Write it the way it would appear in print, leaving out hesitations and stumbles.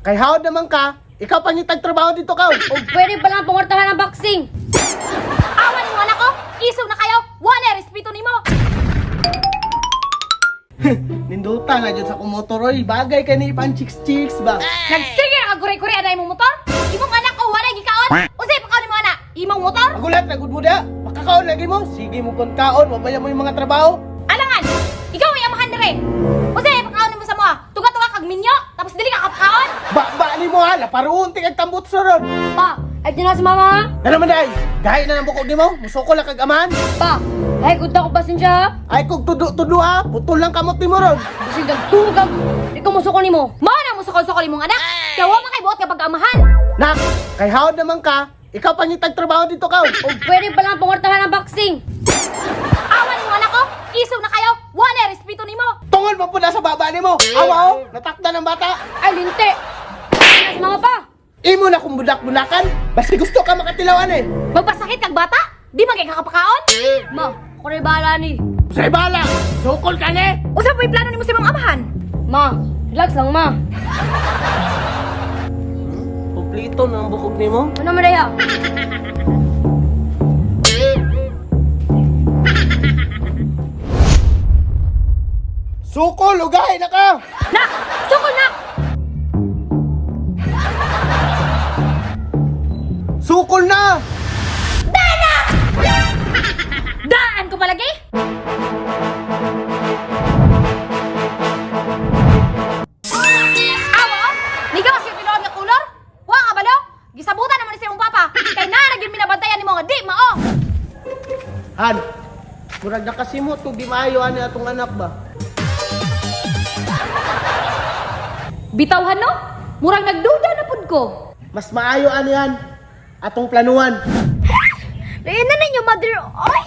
Kay hawd naman ka, ikaw pangitag trabaho dito ka. O pwede pa lang pangortahan ang boxing. Awa nimo anak ko, isog na kayo, wala respeto nimo. Ninduta na dyan sa kumotor oy. Bagay ka ni pan chicks chicks ba? Nagsige na ka guri-guri anay imong motor. Imong anak ko wala gikaon. Unsay pakaon nimo anak? Imong motor? Magulat na gud mo da. Makakaon lagi mo. Sige mo kon kaon, mabaya mo yung mga trabaho. Alangan, ikaw ay amahan dire. Unsay pakaon nimo sa mga? Tuga-tuga kag minyo, tapos dili ka kapakaon. Ba ba ni mo ha, laparoon ti kag tambot sa ron. Pa, ay di na si mama ha? Na naman day, gahi na ng bukog nimo, musuko lang kag amahan. Pa, ay good ako pasensya ha? Ay kog tudo-tudo ha, putol lang kamot nimo ron. Kasi gagtugag, di ko musuko nimo. Mao na mo sukol-sukol imong anak. Kay wa man kay buot nga pag-amahan. Nak, kay hawd naman ka, ikaw pangitag trabaho dito ka. O pwede pa lang pangortahan ang boxing. Awa nimo anak ko, isog na kayo, wala respeto nimo. Tungod mo po na sa baba nimo. Awa oh, natakda ng bata. Ay linte. Ay na si mama pa. Imo na kung budak-budakan. Basta gusto ka makatilawan eh. Magpasakit kag bata, di man kay kakapakaon. Ma, ako na'y bahala ni. Sa bala, sukol ka ni. Usa po'y plano nimo sa imong amahan? Ma, relax lang ma. Kumplito na ang bukog nimo. Ano man ha? Sukol, ugay na ka. Nak, sukol na. Sukol na. Daan ko palagi. Awa, oh. Nigaw siya tinuod nga kulor. Wa ka balo? Gisabutan naman ni sa imong papa. Kay naa ra gyud minabantayan nimo nga di mao. Han, murag nakasimot kung di maayo ani atong anak ba. Bitawhan no? Murag nagduda na pud ko. Mas maayo ani han atong planuan. Lain na ninyo, mother. Ay!